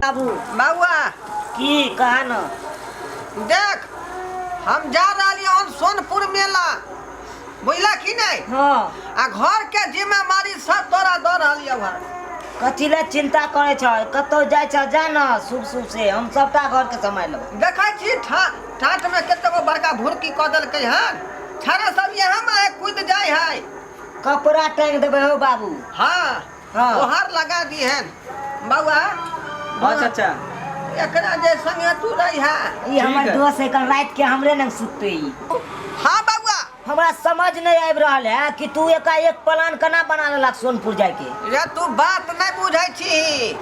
बाबू। बउआ। की कहा न? देख, हम जा रहली हन सोनपुर मेला, बुझला कि नहीं? हाँ। आ घर के जिम्मेवारी सब तोरा दऽ रहली हन। कथी लए चिंता करै छ? कतौ जाइ छ, जा न शुभ शुभ से, हम सबटा घर के सम्हारि लेबै। देखै छी, ठाठ में कतेको बड़का भुरकी कऽ देलकै हन, छाड़ा सब यहाँ में कूद जाइ है। कपड़ा टांगि देबै हौ बाबू। हाँ। हाँ। ओहर लगा दी हन बउआ। हाँ चाचा। एकरा जे संगे तू रही है। ई हमर है। दोस्त है, कल रात के हमरे नंग सुतते ई। हाँ बउआ। हमरा समझ नहीं आबि रहल है कि तू एकाएक प्लान केना बना लेलक सोनपुर जायके। रे, तू बात नहीं बुझै छी।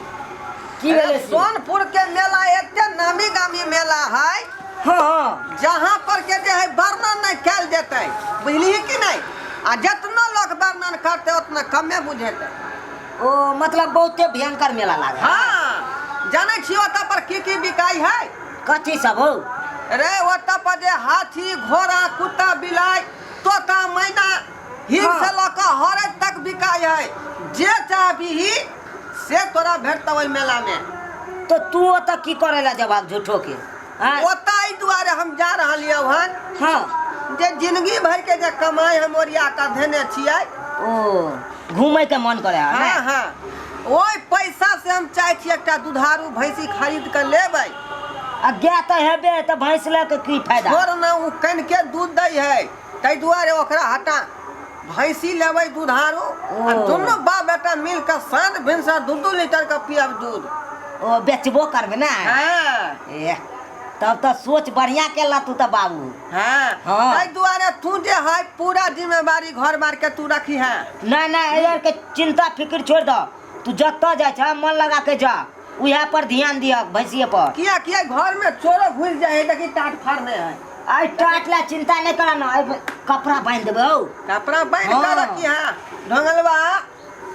की भेलै से? सोनपुर के मेला एते नामी गामी मेला है हाँ। जहाँ पर के जे है वर्णन नहीं कयल जेतै, बुझलिही कि नहीं? आ जितना लोग वर्णन करते उतना कमे बुझेतै। ओ मतलब बहुते भयंकर मेला लागे है। हाँ, जानै छी ओतऽ पर की की बिकाइ है? कथी सब हो? रे, ओतऽ पर जे हाथी, घोड़ा, कुत्ता, बिलाइ, तोता, मैना, हिंग से लऽ कऽ हरेक तक बिकाइ है। जे चाहबीही से तोरा भेटतौ ओहि मेला मे। तो तू ओतऽ की करे ला जवाब झूठो के आँय? ओतऽ एहि दुआरे हम जा रहलियौ हन जे जिंदगी भर के जे कमाई हम ओरिया कऽ धेने छियै। ओ घूमे के मन करे है? हाँ हाँ, ओहि पैसा से हम चाहै छी एकटा दुधारू भैंसी खरीद कऽ लेबै। आ गाय तऽ हेबे, तऽ भैंस लऽ के की फायदा? छोड़ ने, ओ कनिके दूध दै है, ताहि दुआरे ओकरा हटा भैंसी लेबै दुधारू आ ओ। दुनू बाप बेटा मिल कऽ साँझ भिनसर 2-2 लीटर के पियब दूध। ओ बेचबो करबे ना? हाँ। ए, तब तऽ सोच बढ़िया केला तू तऽ बाबू। हाँ। हाँ। ताहि दुआरे तू जे है पूरा जिम्मेवारी घर बार के तू रखी है। नहीं नहीं, एहि के चिंता फिक्र छोड़ दो। तू जतऽ जाइ छ मन लगा के जा, उएह पर ध्यान दिअ, भैंसिए पर। किया किया घर में चोरो घुस जाए है, देखी टाट फाड़ने है। आइ टाट ला चिंता नहीं करा ना, आइ कपड़ा बांधि देबै हौ। कपड़ा बांधि के रखी है ढोंगलवा।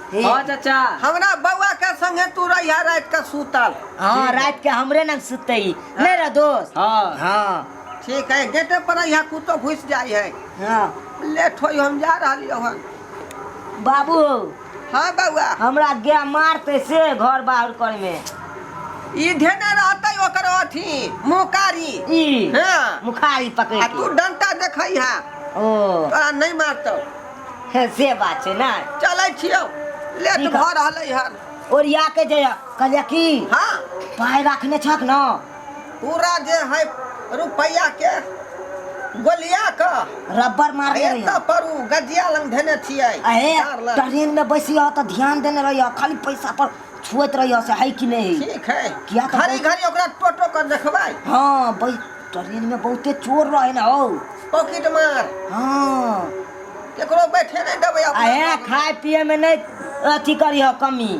हाँ चाचा। हमरा बउआ के संगे तू रहिया रात के सुतल। हाँ, रात के हमरे नंग सुतते ही नहीं रह दोस्त। हाँ। हाँ। ठीक है, गेटे पर रहिया, कुत्तो घुस जाए है। हाँ। लेट होई, हम जा रहलियौ हन। बाबू। हाँ बउआ। हमरा गाय मारते से घर बाहर करे में। ई धेने रहतै ओकर अथी मुकारी। ई? हाँ। मुखारी पकड़ आ तू के। डंटा देखै है। ओ। तोरा नहीं मारतौ। हे, से बात छै ना। चलै छियौ, लेट ठीक है। भऽ रहलै हन। ओरिया के जइया, कहलिया की? हाँ। पाइ राखने छक न? पूरा जे है रुपैया के गोलिया के रबर मारने रहियो। एतऽ पर उ गजिया लंग धेने छियै। अहे। तार लग। ट्रेन में बैसियो तऽ ध्यान देने रहियो, खाली पैसा पर छुएत रहियो से है कि नहीं। ठीक है। किया तऽ घड़ी घड़ी ओकरा टोटो के देखबै। हाँ, ट्रेन में बहुते चोर रहे न हौ। पॉकेट मार। हाँ। केकरो बैठे नहीं देबै अपना अहे। लग में। खाए पिए में नहीं अथी करियो कमी।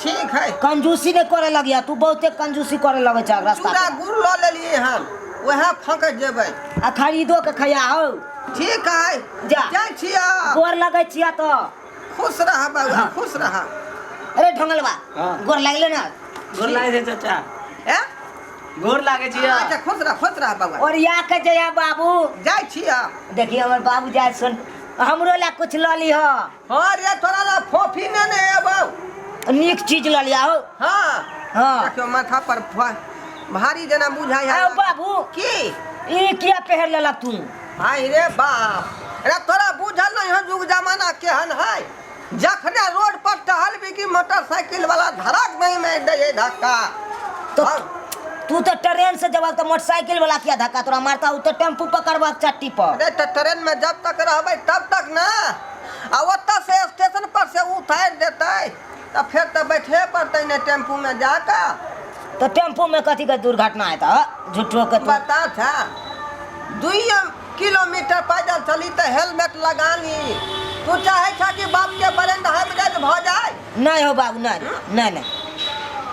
ठीक है। कंजूसी नहीं करे लगिया, तू बहुते कंजूसी करे लगे छ रास्ता चूड़ा पे। गुड़ लऽ लेलियै हम, वएह फंके जेबै। आ खरीदो के खैया हौ। ठीक है। जा। जाइ छियै। गोर लगै छियै तऽ। खुश रह बउआ। हाँ। खुश रह। अरे ढोंगलवा। हाँ। गोर लगले ना? गोर लागै छै चाचा। ए? गोर लागै छियै। अच्छा, खुश रह, खुश रह बउआ। ओरिया के जइया बाबू। जाइ छियै। देखिए हमर बाबू जाय सुन, हमरो ला कुछ लऽ लिह। हाँ रे, तोरा ला फोफी ने ने एबौ। नीक चीज लऽ लिया हो। हाँ। हाँ। देखियौ माथा पर भारी जेना बुझाइ है। आउ बाबू। की? ई किया पहिर लेलक तू? भाई रे बाप रे, तोरा बुझल नहीं है युग जमाना केहन है। जखने रोड पर टहलबी कि मोटरसाइकिल वाला धड़क नहीं में दे है धक्का। तो हाँ। तू तो ट्रेन से जब तो मोटरसाइकिल वाला किया धक्का तोरा मारता? उ तो टेम्पू पकड़बाक चट्टी पर। अरे तो ट्रेन में जब तक रहबै तब तक ना, आ ओतऽ से स्टेशन पर से उतारि देतै तऽ फेर तऽ बैठे पड़तै ने टेम्पू में जाकऽ। तो टेम्पू में कथी के दुर्घटना हेतै झूठो के तू? बता था, 2 किलोमीटर पैदल चली तऽ हेलमेट लगा ली। तू चाहे छा कि बाप के ब्रेन हैमरेज भऽ जाय? नहीं हो बाबू, नहीं नहीं नहीं।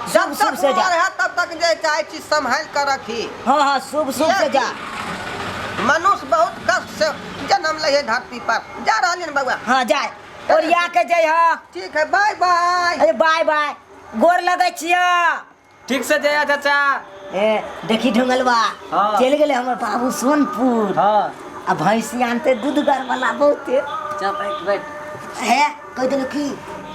जब शुभ शुभ तक से जा। उमर है तब तक जे चाहे छी संभाल कर रखी। हाँ हाँ, शुभ शुभ से जा। मनुष्य बहुत कष्ट से जन्म ले है धरती पर। जा रहलियन बउआ। हाँ जाय, ओरिया के जइह। ठीक है, बाय बाय। अरे बाय बाय, गोर लगै छियै। ठीक से जया चाचा। ए देखी ढोंगलवा। हाँ। चलि गेलै हमर बाबू सोनपुर। हाँ। आ भैंसी आनते दूधगर वाला बहुते। चल बैठ बैठ। हे कहि देलक की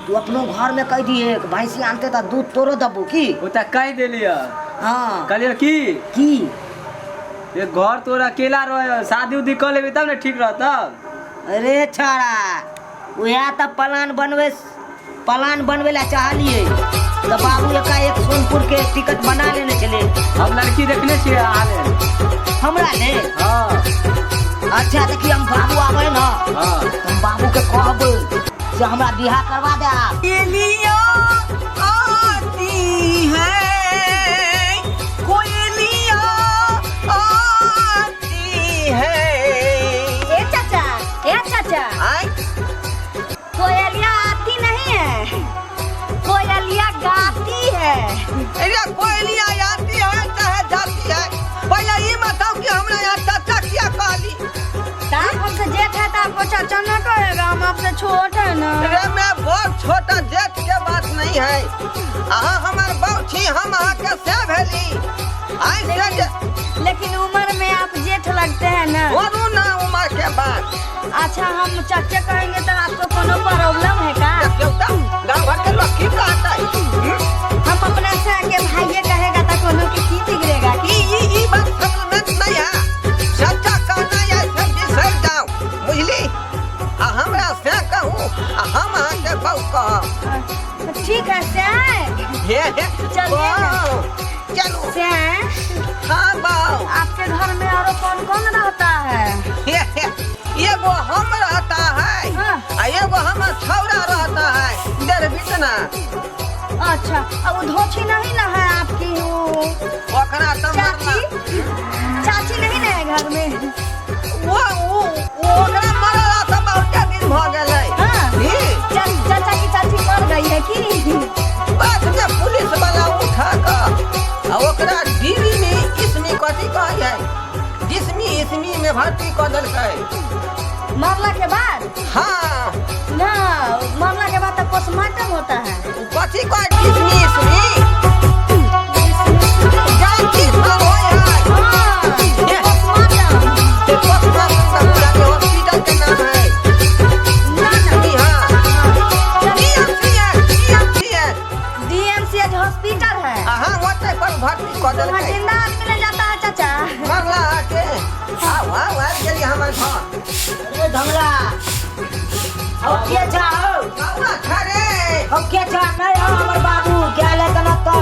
तू अपनो घर में कह दिए कि भैंसी आनते तऽ दूध तोरो देबो की। ओ तऽ कहि देलियै। हाँ। कहलियै की की ये घर तोरा अकेला रह, शादी उदी कऽ लेबी तब ने ठीक रहतौ। अरे छाड़ा, उएह तऽ प्लान बनबै, प्लान बनबै लए चाहलियै तऽ बाबू एकाएक सोनपुर के टिकट बना लेने छलै। हम लड़की देखने छियै अहाँ लेल। हमरा लेल? हाँ। अच्छा देखिए, हम बाबू आबै ने हाँ। तऽ हम बाबू के कहबै से हमरा बियाह करवा दे आप। कोयलिया आती है, कोयलिया आती है। ए चाचा, ए चाचा। आय। कोयलिया आती नहीं है, कोयलिया गाती है। अरे कोयलिया आती है चाहे जाती है, पहले ये बताओ कि हमरा यहाँ चाचा किया कहली? आप हमसे जेठ है तो आपको चाचा ना कहेगा, हम आपसे छोट है ना। अरे मैं बहुत छोटा, जेठ के बात नहीं है। अहाँ हमार बाऊ छी, हम अहाँ के से भेली आइ से जे लेकिन उम्र में आप जेठ लगते हैं ना। बोलू ना उम्र के बात। अच्छा, हम चाचा कहेंगे तो आपको कोनो प्रॉब्लम है का? देखियौ तऽ गाँव घर के लोग की कहतै? हम अपना से आगे भाइये कहेगा तो कोनो के की बिगड़ेगा की? ई ई ई बात सेटलमेंट नहीं है। चाचा कहना है से बिसरि जाओ, बुझली? आ हमरा से कहू आ हम अहाँ के बाऊ कहब। ठीक है से। हे हे। चलिए ना। बाऊ, चलू। से। हाँ बाऊ। आपके घर में और कौन कौन रहता है? हे हे, एगो हम रहता है। हाँ। आ एगो हमर छौड़ा रहता है डेढ़ बीतना। अच्छा, अब वो धोछी नहीं ना है आपकी वो? ओकरा तऽ चाची? मरला। चाची नहीं ना है घर में? वो वो ओकरा मरला तऽ बहुते दिन भऽ गेलै। हाँ। ही। चाचा की चाची मर गई है की? बाद में पुलिस वाला उठा कऽ आ ओकरा डीवी में इसमी कथी कहै है, जिसमी इसमी में भर्ती कऽ देलकै। मरला के बाद? हाँ। ना, मरला के बाद तो पोस्टमार्टम होता है। कथी कहै जिसमी इसमी जाति सब होइ है। हाँ, पोस्टमार्टम। से पोस्टमार्टम सब जाके हॉस्पिटल के नाम है। ना ना। जी हाँ, डीएमसीएच, डीएमसीएच। डीएमसीएच हॉस्पिटल है। अहाँ ओतै पर भर्ती कऽ तो वहाँ देलकै। जिंदा आदमी ले जाता है चाचा? मरला के आउ आउ, आबि गेली हमर घर। अरे धमला, अब के छा हौ? कौना छा रे? अब के छा? नहीं हो, हमर बाबू गेल है तना तो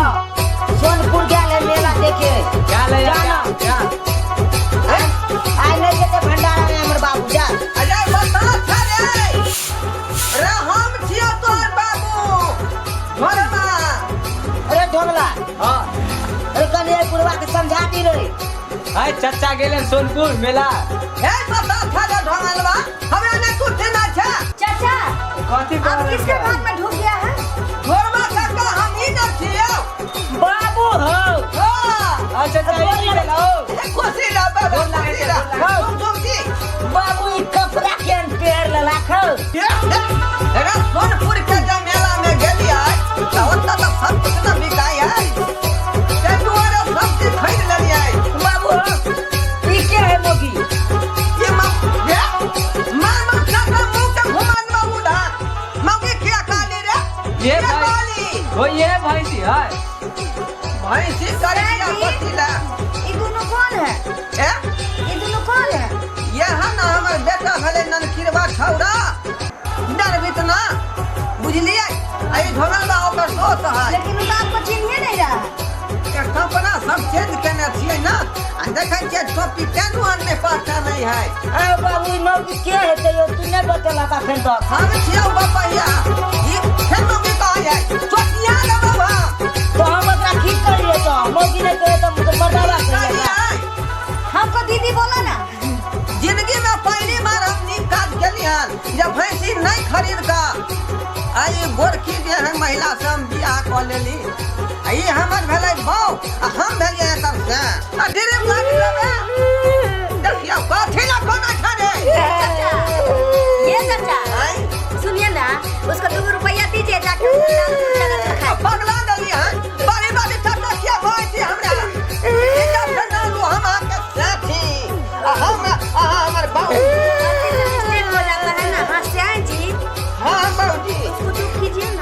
सोनपुर गेल है मेला देखे। क्या ले जा ना। जा। आइ नहीं जेते भंडारा में हमर बाबू, जा। अरे बता छा रे, रे हम छियौ तोहर बाबू घरमा। अरे ढोंगला। हाँ। अरे कनी एहि बुढ़वा के समझा दी रे। हाय चाचा गेले सोनपुर मेला। हे बता छा रे ढोंगलवा, हमरा नहि तू चिन्है छे। चाचा, कथी आप कहल? किसके घर में ढुक गया है? घरमा काका हम ही न छियौ। बाबू हो। हाँ। अच्छा चाचा, ई गेल हो। हे, खुशी रह बाबा, गोर लागै खुशी छै, रह। गोर लागै। तुम तुम जी। बाबू, ई कपड़ा केहन पहिर लेलक हौ? हे, हे, अरे सोनपुर के जब मेला में गेलियै तऽ ओतऽ तऽ सब कुछ ने बिकाइ है, ताहि दुआरे सब चीज खरीद लेलियै। बाबू हो, ई के है मोगी? ये माँ ये माँ माँ चाचा मुँह के घुमा देबौ उधर। मौगी किया कहली रे? ये किया भाई। कहली? हो ये भैंसी है। भैंसी करे किया कथी ला? ये दोनों कौन है? ए? ये दोनों कौन है? यह ना हमर बेटा भेलै ननकिरबा छौड़ा डरबित ना, बुझलियै? आ ई ढोंगल बा ओकर दोस्त है। लेकिन वो तो आपको चिन्ह नहीं रहा है। के कपड़ा सब चेंज केने छियै ना, आ देखै छियै टोपी तें दुआरे नहि पहचानै है। अरे बाबू, ई मौगी के हेतै यौ? तू नहि बतेलक अखन तक। हम छियौ बपैया, ई फेर मौगी कहै है चोटिया देबौ हम। तो हम ओकरा की करियै? तऽ मौगी नहि कहै तऽ मर्दाबा कहियै? कहियै। हमको दीदी बोला ना। जिंदगी में पहली बार हम नीक काज केली हन जब भैंसी नहीं खरीद कऽ आ ई गोरकी जे है महिला से हम बियाह कऽ लेली। आ ई हमर भेलै बौ आ हम भेलियै एकर से आ ड्रीम लागि लेबै। देखियौ कथी लए कोना छै रे? चाचा, ये चाचा। आँय? सुनिए ना, उसको 2 रुपया दीजिए, जाके उसको दाल लगा के खाए। पगला देली हन। बड़ी बड़ी चाचा किया कहै छी हमरा? इज्जत से ना लू, हम अहाँके साथी आ हम अहाँ हमर बौ। गलती से मिस्टेक हो जाता है ना। हाँ श्याम जी। हाँ बाबूजी। उसको चुप कीजिए ना।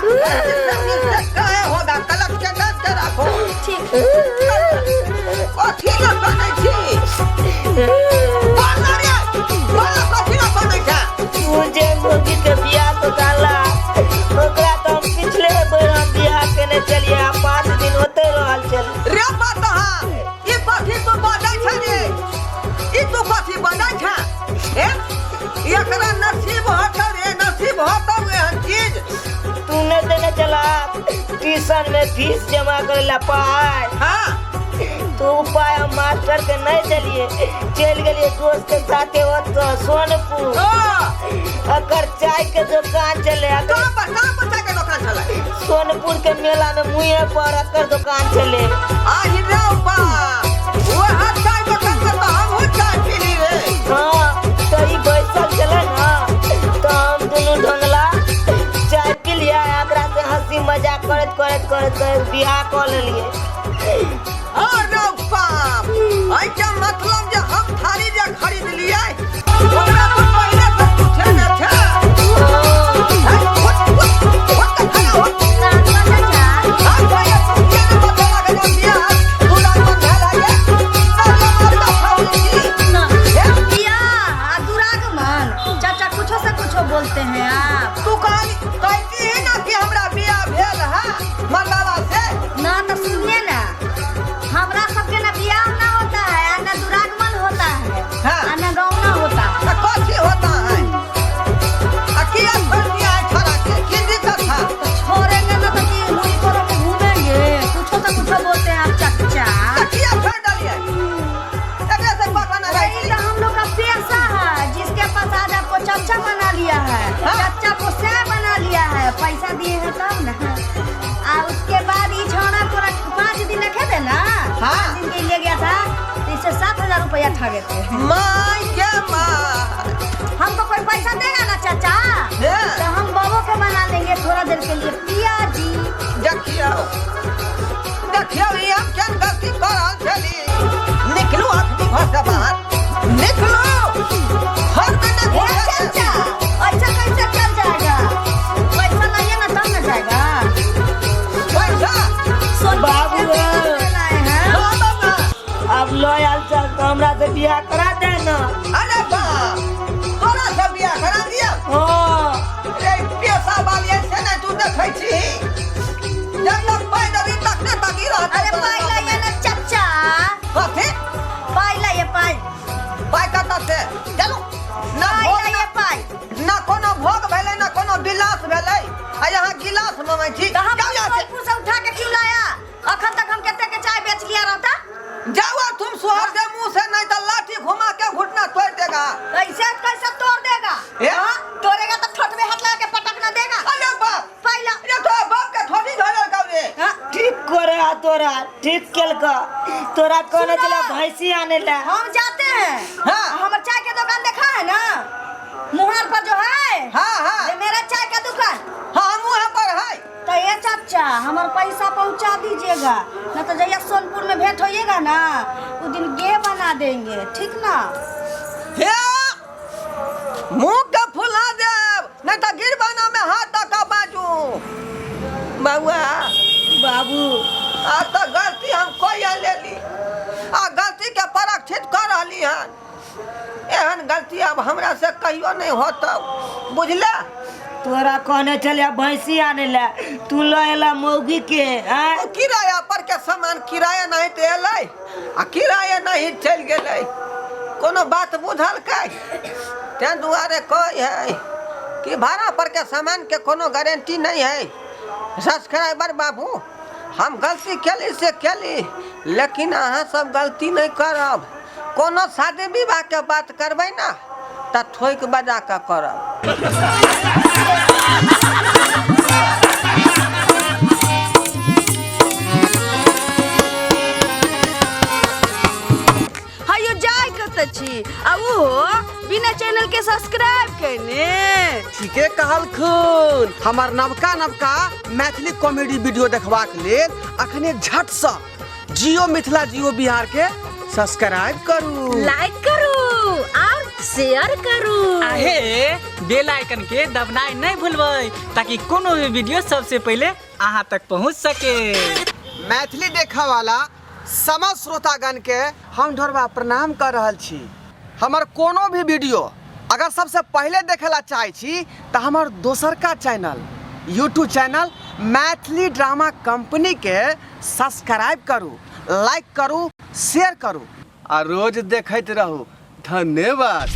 बोल ना रे, बोल ना, कथी ना सुनै छै? तू जे मौगी के बियाह सोचाला ओकरा तऽ हम पिछले बेर हम बियाह केने छलियै आ 5 दिन ओतै रहल छलियै। रे बतहा, ई कथी तू बजै छै रे? ई तू कथी बजै छै? ए? एकरा नसीब होतौ रे, नसीब होतौ एहन चीज। तू नहि देने छला ट्यूशन में फीस जमा करे ला पाइ। हाँ। तो उ पाइ हम मास्टर के नहीं देलिए, चलि गेलिए दोस्त के साथे ओतऽ सोनपुर। अकर चाय के दुकान छलै। कहाँ पर, कहाँ पर चाय के दुकान छलै? सोनपुर के मेला में मुँहे पर अकर दुकान छलै। आहि रे बा, वएह चाय दुकान पर तऽ हमहूँ चाय पीली रे। हाँ, तऽ ई बैसल छलै ने, तऽ हम दुनू ढंगला चाय पी लियै, एकरा से हंसी मजाक करैत करैत करैत करैत बियाह कऽ लेलियै। अरे बाप, एहिके मतलब जे हम थारी जे खरीद लियै ओकरा तऽ पहिले से पूछे ने छै। हे, उठ, उठ, उठ तऽ खड़ा हो। हम भैया सुनिए ने बतेला के जे बियाह दुरागमन भेल है ये। साला मारता खाउ छी। हे, बियाह आ दुरागमन, चाचा कुछो से कुछो बोलते हैं आप। तू कहली कहती ही ना कि हमरा बियाह भेल है मर्दावा से। ना तो सुनिए ना, हमरा सबके ना बियाह ना होता है आ ना दुरागमन होता है। हाँ। आ ना गौना होता है। तो कथी होता है? आ किया छोड़ दिया है छोड़ा के? की दिक्कत है? तो छोड़ेंगे ना तो कि मुड़ी पर में घूमेंगे? कुछो से कुछो बोलते हैं आप चाचा। तो किया छोड़ डालिए? एकरे से पता ना वही रही। तो हम लोग का पेशा है, जिसके पास आज आपको चचा बना लिया है। हाँ। चचा को सै बना लिया है, पैसा दिए हैं तब ना। आ उसके बाद ये छौड़ा को 5 दिन रखे थे ना। हाँ। 5 दिन के लिए गया था तो इससे 7000 रुपया ठगे थे। माय के माय। हमको कोई पैसा देगा ना चाचा, हे। तो हम बाबू के बना लेंगे थोड़ा देर के लिए पिया जी। देखियौ, देखियौ, ई हम केहन गलती कऽ रहल छली। निकलू अखनी घर से बाहर, निकलू, घर में नहि ए घुसै छै। चाचा, ऐसा कैसे चल जाएगा? पैसा लाइए ना तब ना जाएगा। पैसा? सोन बाबू। लाए हैं। हाँ बाबा। अब लऽ आयल चल तऽ हमरा से बियाह करा दे ना। अरे बा, तोरा से बियाह करा दिया? हाँ। रे पेशा वाली ऐसे नहि तू देखै छी, जब तक पाइ देबही तखने तक ई रहतै। अरे तोरा पाई साथ लाइए में। ना चाचा। कथी? पाई लाइए, पाई। पाइ कतऽ से? चलू ना। पाई भोग लाइए पाई। ना कोनो भोग भेलै, ना कोनो विलास भेलै, आ यहाँ गिलास मंगै छी। तो हम जाउ यहाँ से। सोनपुर से उठा के क्यों लाया? अखन तक हम कितने के चाय बेच लिया रहता। जाओ तुम सोहर के मुंह से, नहीं तो लाठी घुमा के घुटना तोड़ देगा। कैसे कैसे तोड़ देगा? ए? हाँ? तोड़ेगा तो ठोट में हाथ लगा के पटक ना देगा। अरे बाप। पहला ये तो बाप के थोड़ी धरल का रे। हाँ? ठीक करे आ तोरा, ठीक केलका। तोरा कहने सुनो। छला भैंसी आने ला। हम जाते हैं। हाँ। हमारे चाय के दुकान देखा है ना, मुहार पर जो है? हाँ हाँ। ये मेरा चाय का दुकान। हाँ, मुँह पर है। तो ये चाचा, हमार पैसा पहुंचा दीजिएगा ना तो जहिया सोनपुर में भेंट होइएगा ना, उस दिन गे बना देंगे, ठीक ना? हे, मुंह के फुला देब, नहीं तो गिरबाना में हाथ दऽ बाजू। बउआ। बाबू। आ तऽ गलती हम कइए लेली आ गलती के परीक्षित कऽ रहली हन। एहन गलती अब हमरा से कहियो नहीं होतौ, बुझले? तोरा कहने छलियै भैंसी आने ला, तू लऽ एला मौगी के आँय? ओ किराया पर के सामान, किराया नहीं तऽ एलै आ किराया नहीं चलि गेलै। कोनो बात बुझलकै? ताहि दुआरे कहै है कि भाड़ा पर के सामान के कोनो गारंटी नहीं है। सब्सक्राइबर बाबू, हम गलती केली से केली, लेकिन अहाँ सब गलती नहीं करब। कोनो शादी विवाह के बात करबै ना तऽ ठोकि बजा कऽ करब। हयो जाय कतऽ छी आ ओहो बिना चैनल के सब्सक्राइब केने? ठीके कहलखुन। हमर नवका नवका मैथिली कॉमेडी वीडियो देखबाक लेल अखने झटसँ जियो मिथिला जियो बिहार के सब्सक्राइब करू, लाइक करू और शेयर करू। आहे बेल आइकन के दबनाइ नहि भूलबै, ताकि कोनो भी वीडियो सबसे पहिले अहाँ तक पहुँच सके। मैथिली देखा वाला समस्त श्रोतागण के हम ढोरबा प्रणाम कर रहल छी। हमर कोनो भी वीडियो अगर सबसे पहले देखेला चाहै छी तऽ हमर दोसरका channel YouTube channel Maithili drama company के सब्सक्राइब करू, लाइक करू, शेयर करू आ रोज देखैत रहू। धन्यवाद।